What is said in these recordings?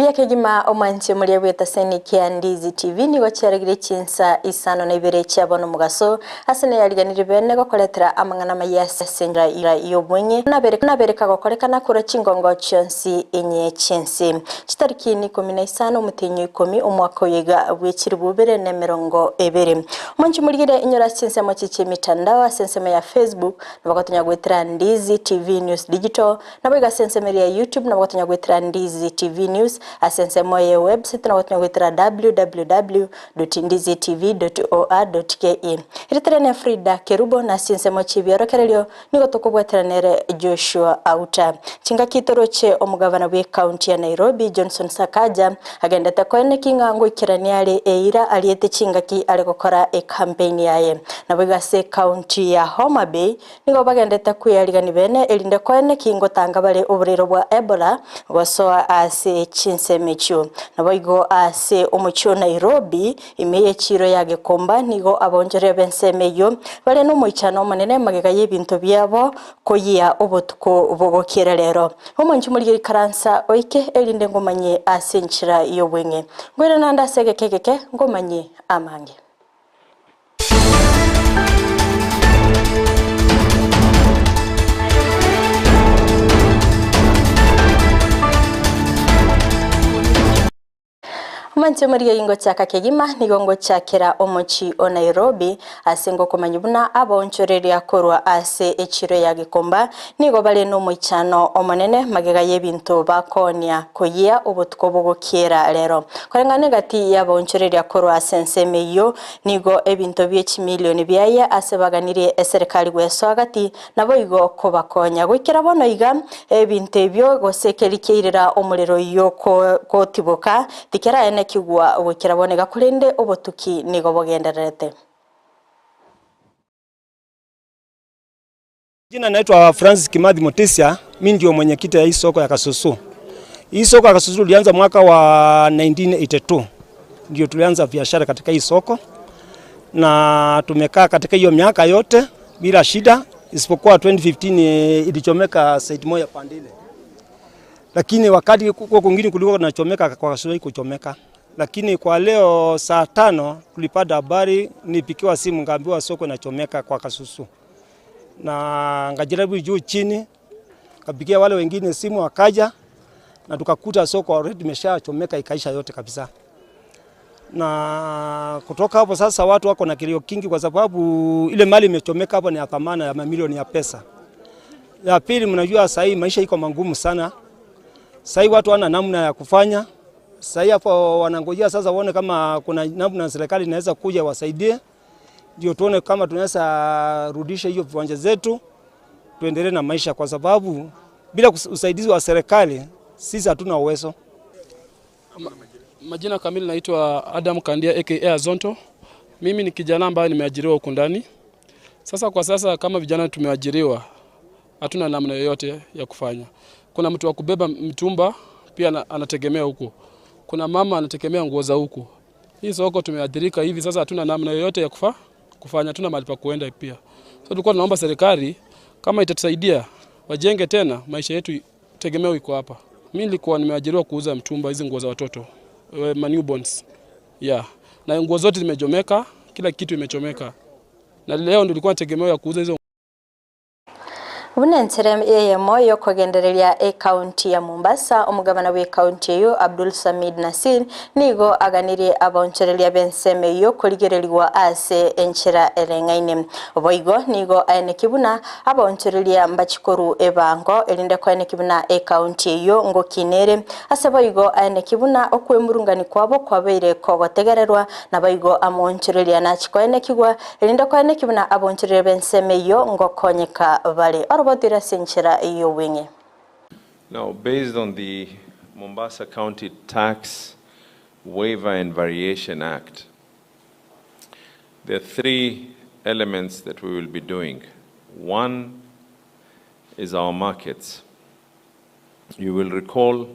Mbuya kegima omwanchi omoria bw'etaseni kia Ndizi TV nigo chiaregire chinsa isano na ibere chia bono mogaso ase neyariganirie bene gokoretera amang'ana amaya ase enchera y'obong'e nabere kagokorekana korwa chingongo chionsi inye chi'ense. Chitariki nikomi na isano omotienyi o ikomi omwaka oyo iga bwe chilifu ibere na emerongo ebere. Omonchi morigere inyore ase chinsemo chie chi'emitandao ase ensemo ya Facebook nabo gotonya goetera Ndizi TV News Digital Naboigo ase ensemo eria ya YouTube nabo gotonya goetera Ndizi TV News, ase ensemo eye website nabo gotonya goetera www.ndizitv.or.ke. Erieta riane Frida Kerubo na ase chinsemo chi'ebiorokererio nigo tokobwatera nere Joshua Auta. Chingaki toroche omogabana bw'ecounty ya Nairobi Johnson Sakaja agendete koeneki ng'a ngoikerania are eira ariete chingaki are gokora ecampaign yaye. Naboigo ase ecounty ya Homa Bay Nigo bagendete kweyarigania bene, erinde koene ki ngotanga bare oborero bwa Ebola gosoa ase chinsemo echio. Naboigo ase omochie o Nairobi, ime y'echiiro ya Gikomba, nigo abaonchoreria b'ensemo eyio bare nomoichano omonene magega y'ebinto biabo koyia obotuko bogokiera rero. Omonche morigererie ikaransa oike, erinde ngomanyie ase enchera y'obweng'e. Ngoirane naende ase egeka egeke, ngomanyie amange. Omonto omorigereria ngochaka kegima nigo ngochakera omochie o Nairobi ase ngokomanya buna abaonchoreria korwa ase echiro ya Gikomba nigo bare nomoichano omonene magega y'ebinto bakoonia koyia obotuko bogokiera rero. Koreng'ana egati y'abaonchoreria korwa ase ensemo eyio Nigo ebinto bie chimilioni biaye ase baganirie eserekari gwesoa gati, naboigo kobakonya. Goikera bono iga, ebinto ebio gose keri kiairera omorero oyio gotiboka, tikeraenekigwa goikera bono iga, korende obotuki nigo bogendererete. Jina naitwa Francis Kimathi Mutisia, mi ndio mwenyekiti ya hii soko ya Kasusu. Hii soko ya Kasusu tulianza mwaka wa 1982 ndio tulianza biashara katika hii soko na tumekaa katika hiyo miaka yote bila shida, isipokuwa 2015 ilichomeka site moja pande ile, lakini wakati huko kwingine kulikuwa kunachomeka kwa Kasusu kuchomeka, lakini kwa leo saa tano tulipata habari, nipikiwa simu ngaambiwa soko inachomeka kwa Kasusu na ngajaribu juu chini, kapigia wale wengine simu wakaja, na tukakuta soko already imeshachomeka ikaisha yote kabisa. Na kutoka hapo sasa watu wako na kilio kingi, kwa sababu ile mali imechomeka hapo ni ya thamana ya mamilioni ya pesa. Ya pili, mnajua sasa hii maisha iko magumu sana. Sasa hii watu wana namna ya kufanya. Sasa hii hapo wanangojea sasa waone kama kuna namna serikali inaweza kuja wasaidie ndio tuone kama tunaweza rudisha hiyo viwanja zetu tuendelee na maisha, kwa sababu bila usaidizi wa serikali sisi hatuna uwezo. Majina kamili naitwa Adam Kandia aka Azonto. Mimi ni kijana ambaye nimeajiriwa huku ndani. Sasa kwa sasa kama vijana tumeajiriwa, hatuna namna yoyote ya kufanya. Kuna mtu wa kubeba mtumba pia anategemea huku, kuna mama anategemea nguo za huku. Hii soko tumeathirika hivi sasa, hatuna namna yoyote ya kufa, kufanya, hatuna mahali pa kuenda pia. So tulikuwa tunaomba serikali kama itatusaidia wajenge tena maisha yetu, tegemeo iko hapa. Mimi nilikuwa nimeajiriwa kuuza mtumba, hizi nguo za watoto ma newborns. Yeah. Na nguo zote zimechomeka, kila kitu imechomeka. Na leo ndio nilikuwa tegemeo ya kuuza hizo. Buna enchera eyemo y'okogendereria ekaunti ya Mombasa, omogabana bw'ekaunti eyio Abdul Samid Nassir nigo aganirie abaonchoreria b'ensemo eyio korigererigwa ase enchera ereng'aine. Boigo nigo aenekie buna abaonchoreria mbachie korwa ebango erinde koenekia buna ekaunti eyio ngokina ere. Ase boigo aenekie buna okwemurungani kwabo kwabeire kogotegererwa naboigo amoonchoreria nachie koenekigwa Erinde koeneki buna abonchoreria b'ensemo eyio ngokonyeka bare oroboti ase enchera y'obweng'e. Now, based on the Mombasa County Tax Waiver and Variation Act, there are three elements that we will be doing. One is our markets. You will recall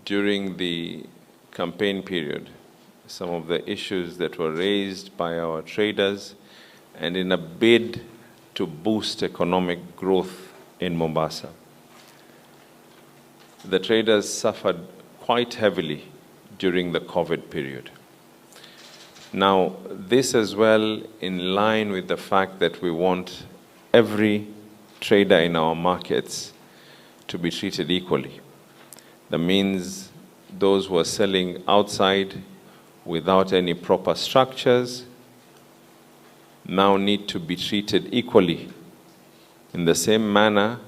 during the campaign period some of the issues that were raised by our traders and in a bid to boost economic growth in Mombasa. The traders suffered quite heavily during the COVID period. Now, this as well in line with the fact that we want every trader in our markets to be treated equally. That means those who are selling outside without any proper structures now need to be treated equally in the same manner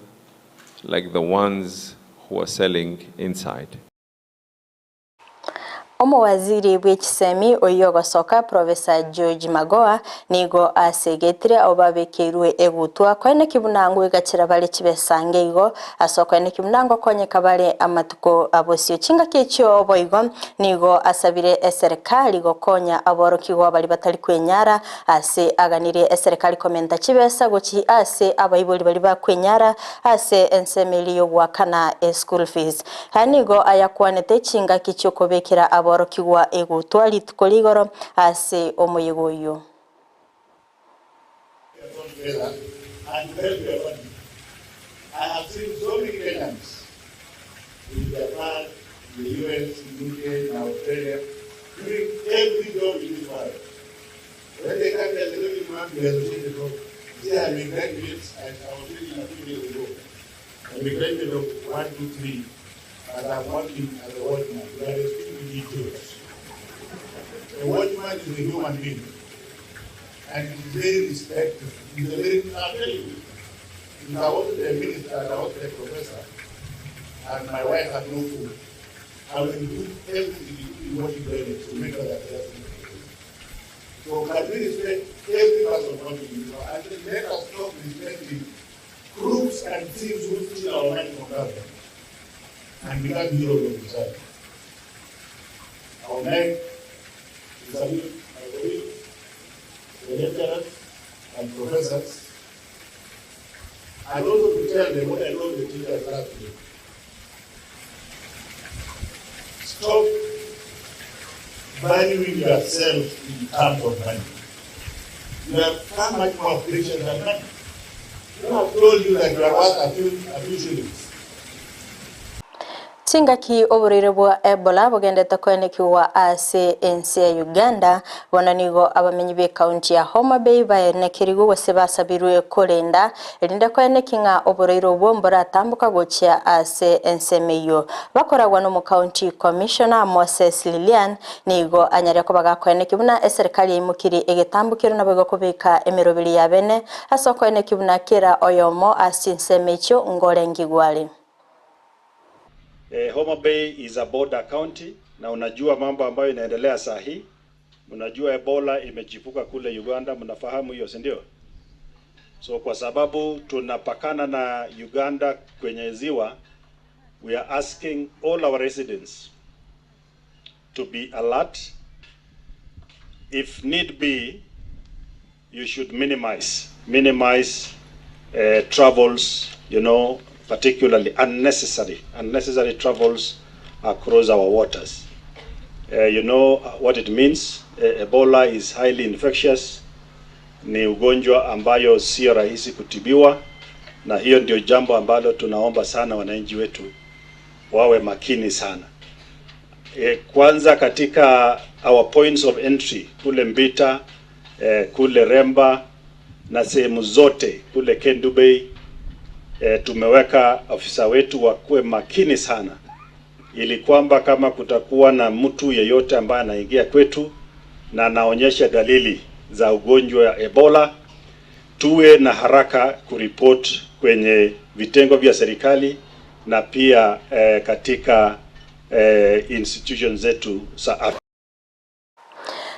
like the ones who are selling inside. Omowaziri bw'echisemi oyio ogosoka Professor George Magoha nigo asegetire abwo babekeirwe egutwa koeneki buna ngoigachera bare chibesa ngeigo ase okoeneki buna ngokonyeka bare amatuko abosio. Chingaki echio boigo nigo asabire eserekari gokonya aborokigwa baria batari kwenyara ase aganirie eserekari komenta chibesa gochi ase abaibori baria bakwenyara ase ensemo eria yogoakana eschool fees. Aya nigo ayakwanete chingaki chiokobekera aborokigwa egutwa rituko rigoro ase omoyega oyio. I have seen so many Kenyans in Japan, in the US, in UK, in Australia, doing every job in this world. When they come here, they don't even want to be associated with. Say, I'm a graduate, and I was reading a few days ago. I'm a graduate of 1, 2, 3, and I'm working as a watchman. We are extremely idiots. A watchman is a human being, and he's very respected. He's a very, I'll tell you, if I wasn't a minister and I wasn't a professor, and my wife had no food, I will do everything, including washing toilets, to make sure that they have food. So can we respect every person working in this world? And then let us stop respecting crooks and thieves who steal our money from government and become heroes of society. I would like to salute my colleagues, the lecturers and professors, and also to tell them what I told the teachers last week. Stop valuing yourself in terms of money. You are far much more precious than money. Who have told you that you are worth a few shillings? Chingaki oborwaire bwa Ebola bogendete koenekigwa ase ense ya Uganda, bono nigo abamenyi b'ecounty ya Homa Bay baenekerigwe gose basabirwe korenda erinde koeneki ng'a oborwaire obwo mboratamboka gochia ase ensemo eyio. Bakoragwa na omocounty commissioner Moses Lilian nigo anyare koba gakoeneki buna eserikali yaimokirie egetambokero naboigo kobeka emeroberi ya bene ase okoeneki buna kera oyomo ase chinsemo echio ngorengigwa are. Homa Bay is a border county na unajua mambo ambayo inaendelea saa hii. Mnajua Ebola imechipuka kule Uganda, mnafahamu hiyo, si ndio? So kwa sababu tunapakana na Uganda kwenye ziwa, we are asking all our residents to be alert. If need be, you should minimize travels, particularly unnecessary travels across our waters. You know what it means. Ebola is highly infectious. Ni ugonjwa ambayo sio rahisi kutibiwa, na hiyo ndio jambo ambalo tunaomba sana wananchi wetu wawe makini sana. Kwanza katika our points of entry kule Mbita, kule Remba na sehemu zote kule Kendu Bay, tumeweka afisa wetu wakuwe makini sana, ili kwamba kama kutakuwa na mtu yeyote ambaye anaingia kwetu na anaonyesha dalili za ugonjwa wa Ebola, tuwe na haraka kuripoti kwenye vitengo vya serikali na pia katika institutions zetu za afya.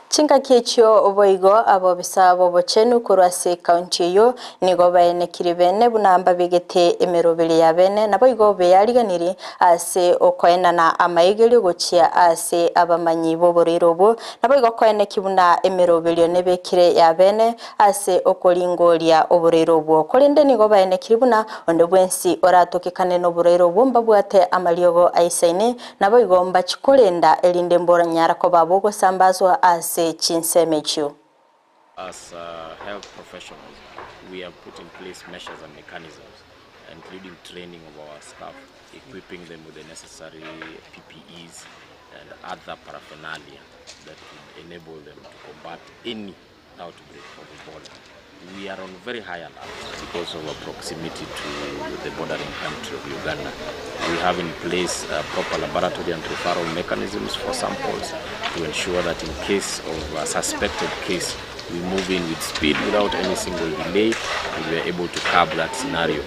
Chingaki echio boigo abobisa bobochenu korwa ase ekaunti eyio nigo baenekire bene buna mbabegete emeroberi ya bene naboigo beyariganiri ase okoenana amaigerio gochia ase abamanyi boborwaire obwo naboigo koeneki buna emeroberio nebekire ya bene ase okoringoria oborwaire obwo korende nigo baenekire buna onde bwensi oratokekane na oborwaire obwo mbabwate amariogo aisaine naboigo mbachikorenda erinde mboranyara koba bogosambazwa ase chinsemo echio. As health professionals, we have put in place measures and mechanisms including training of our staff, equipping them with the necessary PPEs and other paraphernalia that would enable them to combat any outbreak of Ebola. We are on very high alert because of our proximity to the bordering country of Uganda. We have in place uh, proper laboratory and referral mechanisms for samples to ensure that in case of a suspected case, we move in with speed without any single delay and we are able to curb that scenario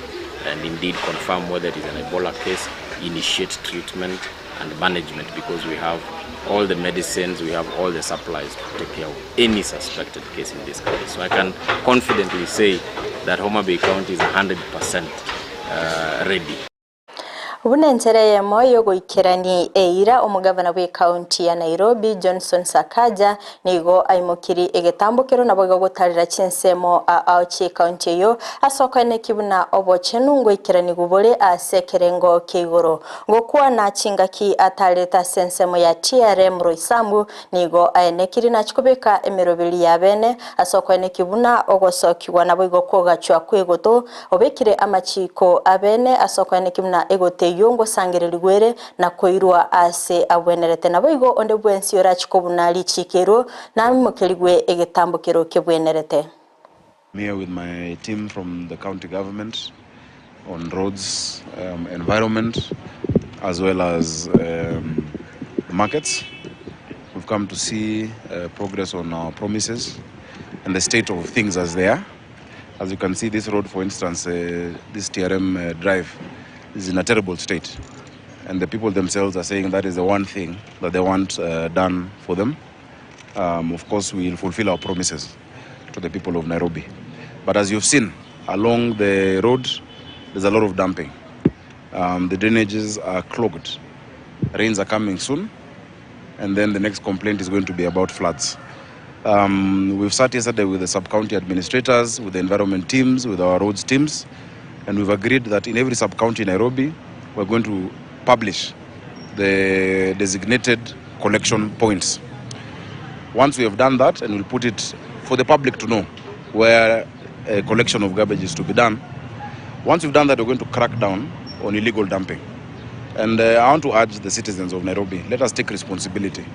and indeed confirm whether it is an Ebola case, initiate treatment and management because we have all the medicines, we have all the supplies to take care of any suspected case in this country. So I can confidently say that Homa Bay County is 100% uh, ready. Buna enchera eyemo y'ogoikerania eira, omogavana bw'ecounty ya Nairobi Johnson Sakaja nigo aimokirie egetambokero naboigo gotarera chinsemo ao chi'ecounty eyio ase okoenekia buna obochenu ngoikeranigwe bore ase ekerengo kia igoro. Gokwana chingaki atarete ase ensemo ya TRM Roysambu nigo aenekirie nachie kobeka emeroberi y'abene ase okoenekia buna ogosokigwa naboigo kogachwa kw'egoto Obekire amachiiko abene ase okoenekia buna egoto eyio ngosangererigwe ere na koirwa aase agwenerete. Naboigo onde bwensi orachie kobuna richiiko erio naimokerigwe egetambokero kebwenerete. I'm here with my team from the county government on roads, um, environment, as well as um, markets. We've come to see uh, progress on our promises and the state of things as they are. As you can see, this road, for instance, uh, this TRM uh, drive is in a terrible state. And the people themselves are saying that is the one thing that they want uh, done for them. Um, of course, we will fulfill our promises to the people of Nairobi. But as you've seen, along the road, there's a lot of dumping. Um, the drainages are clogged. Rains are coming soon. And then the next complaint is going to be about floods. Um, we've sat yesterday with the sub-county administrators, with the environment teams, with our roads teams, and we've agreed that in every sub-county in Nairobi, we're going to publish the designated collection points. Once we have done that, and we'll put it for the public to know where a collection of garbage is to be done, once we've done that, we're going to crack down on illegal dumping. And uh, I want to urge the citizens of Nairobi, let us take responsibility.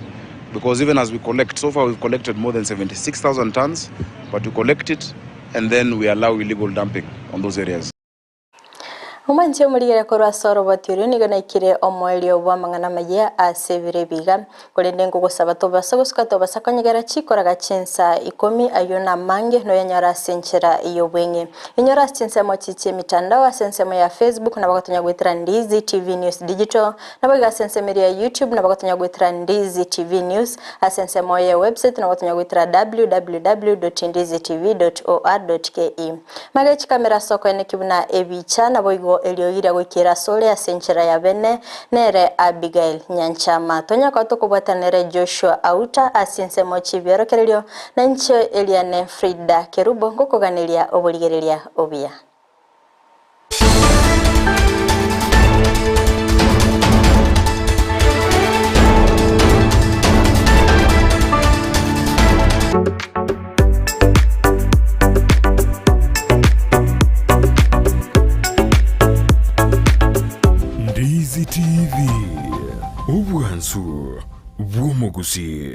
Because even as we collect, so far we've collected more than 76,000 tons, but we collect it and then we allow illegal dumping on those areas. Omwanchi omorigere korwa ase oroboti oria nigo naikire omoerio bw'amang'ana amayia ase ebiro ebi iga, korende nkogosaba tobasa gosuka tobasa konyegera chikoraga chinsa ikomi ayio namange noyanyore ase enchera y'obweng'e. Inyore ase chinsemo chi chi'emitandao ase ensemo ya Facebook nabo gotonya goetera Ndizi TV News Digital, naboigo ase ensemo eria ya YouTube nabo gotonya goetera Ndizi TV News, ase ensemo ye website nabo gotonya goetera www.ndizitv.or.ke. Maga echikamera ase okoeneki buna ebicha, naboigo eriogi riria goikera asore ase enchera ya bene, nere Abigail Nyanchama. Tonya koba tokobwatana nere Joshua Auta ase ensemo chi'ebiorokererio, na inche eriane Frida Kerubo ngokoganeria oborigereria obuya. Ndizi TV, obwansu bw'omogusii.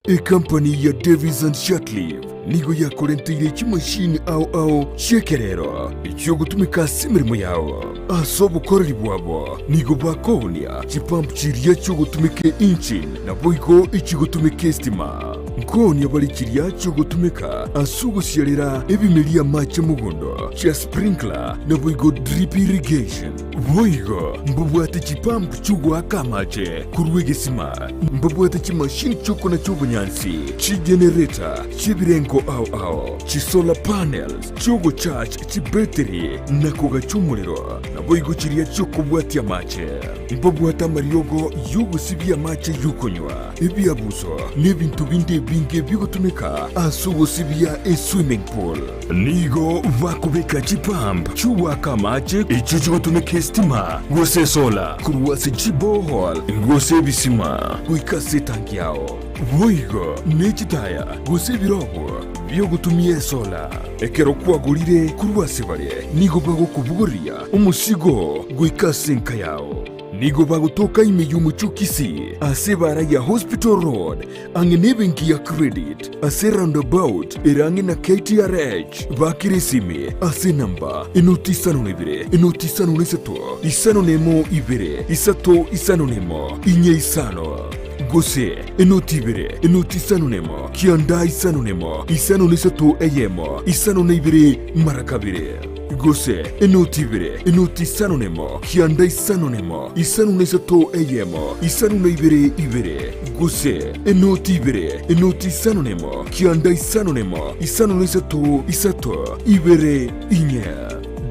Ekampani ya Davies and Shatliff nigo yakorenteire chimashini ao ao chi'ekerero echiogotumeka ase emeremo yao. Ase obokoreri bwabo nigo bakoonia chipump chiria chiogotumeka engine naboigo echigotumeka estima. Nkoonia bare chiria chiogotumeka ase ogosiarera ebimeria amache mogondo chia sprinkler naboigo drip irrigation. Boigo mbabwate chipump chi'ogoaka amache korwa egesima, mbabwate chimashini chi'okonacha obonyansi, chigenerator chi'ebirengo ao ao, chisolar panels chi'ogocharge chibetiri na kogacha omorero, naboigo chiria chi'okobwatia amache. Mbabwate amariogo y'ogosibia amache y'okonywa, ebiabuso, na ebinto binde ebinge bigotumeka ase ogosibia eswimming pool. Nigo bakobeka chipump chi'ogoaka amache echio chigotumeka esitima gose esola korwa ase chiborehole gose ebisima goika ase etanki yao. Boigo ne chitaya gose ebirobo. biogotumia esola. Ekero kwagorire korwa ase bare, nigo bagokobogoria omosigo goika ase enka yao. Nigo bagotoka ime y'omochie o Kisii ase ebaara ya Hospital Road ang'e nebenki ya Credit ase roundabout ere ang'e na KTRH. Bakire esimi ase enamba enoti isano na ibere, enoti isano na isato, isano na emo ibere, isato isano na emo, inye isano. Gose enoti ibere, enoti isano na emo, kianda isano na emo, isano na isato eyemo, isano na ibere mara kabere. Gose enoti ibere, enoti isano na emo, kianda isano na emo, isano na isato eyemo, isano na ibere ibere. Gose enoti ibere, enoti isano na emo, kianda isano na emo, isano na isato isato ibere inye.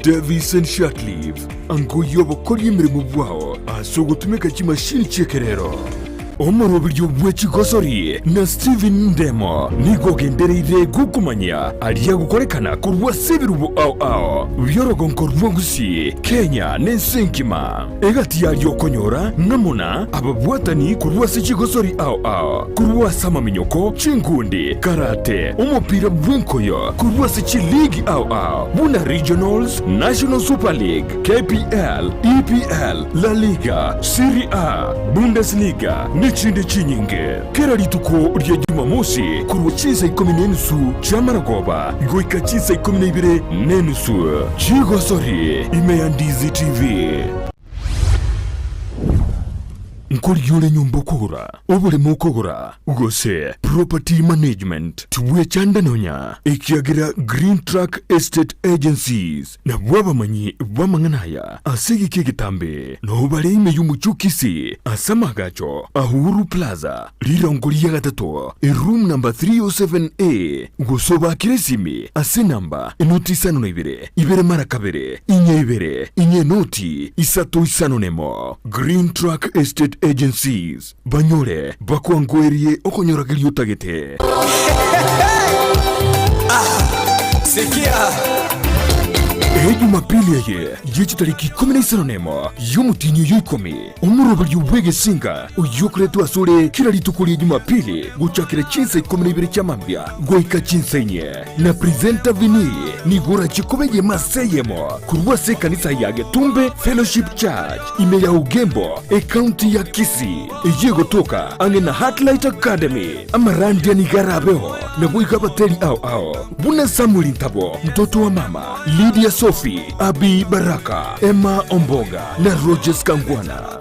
Davis and Shirtliff, ango y'obokoria emeremo bwao ase ogotumeka chimashini chi'ekerero. Omoroberio bwe chigosori na Stephen Ndemo nigo ogendereire gokomanyia aria agokorekana korwa ase ebirubo ao ao bi'orogonko rwa Gusii, Kenya na ense engima. Egati yaria okonyora ng'amo na ababwatani korwa ase chigosori ao ao, korwa ase amaminyoko, chinkundi, karate, omopira bw'enkoyo, korwa ase chiligi ao ao buna Regionals, National Super League, KPL, EPL, La Liga, Serie A, Bundesliga nechinde chinyinge. Kera rituko ria Jumamosi korwa chinsa ikomi na enusu chi'amaragoba goika chinsa ikomi na ibere na enusu chigosori ime ya Ndizi TV. Nkorigia ore nyomba okogora, oboremo okogora, gose property management, tibwechanda nonya, ekiagera Green Track Estate Agencies Nabwo abamanyi b'amang'ana aya ase egeka egetambe nao bare ime y'omochie o Kisii ase amaagacho a Uhuru Plaza, rirongo ria gatato, eroom number 307A, gose obaakere esimi ase enamba enoti isano na ibere, ibere mara kabere, inye ibere, inye enoti isato isano nemo. Green Track Estate Agencies, banyore bakwangoerie okonyora keria otagete. Ejumapili eye ye chitariki ikomi na isano nemo y'omotienyi oyo ikomi, omoroberio bw'egesinga oyio okoretwe asore kera rituko ria Jumapili gochakera chinsa ikomi na ibere chia mambia goika chinsa inye, na presenter Vinny nigo orachie koba eyemo ase eyemo korwa ase ekanisa ya Getumbe Fellowship Church ime ya Ugembo, ecounty ya Kisii, eyio egotoka ang'e na Heartlight Academy. Amarandia nigo arabeo, naboigo abateri ao ao, buna Samuel Ntabo, Mtoto wa Mama, Lydia Sophie, Abbey Baraka, Emma Omboga na Rogers Kangwana.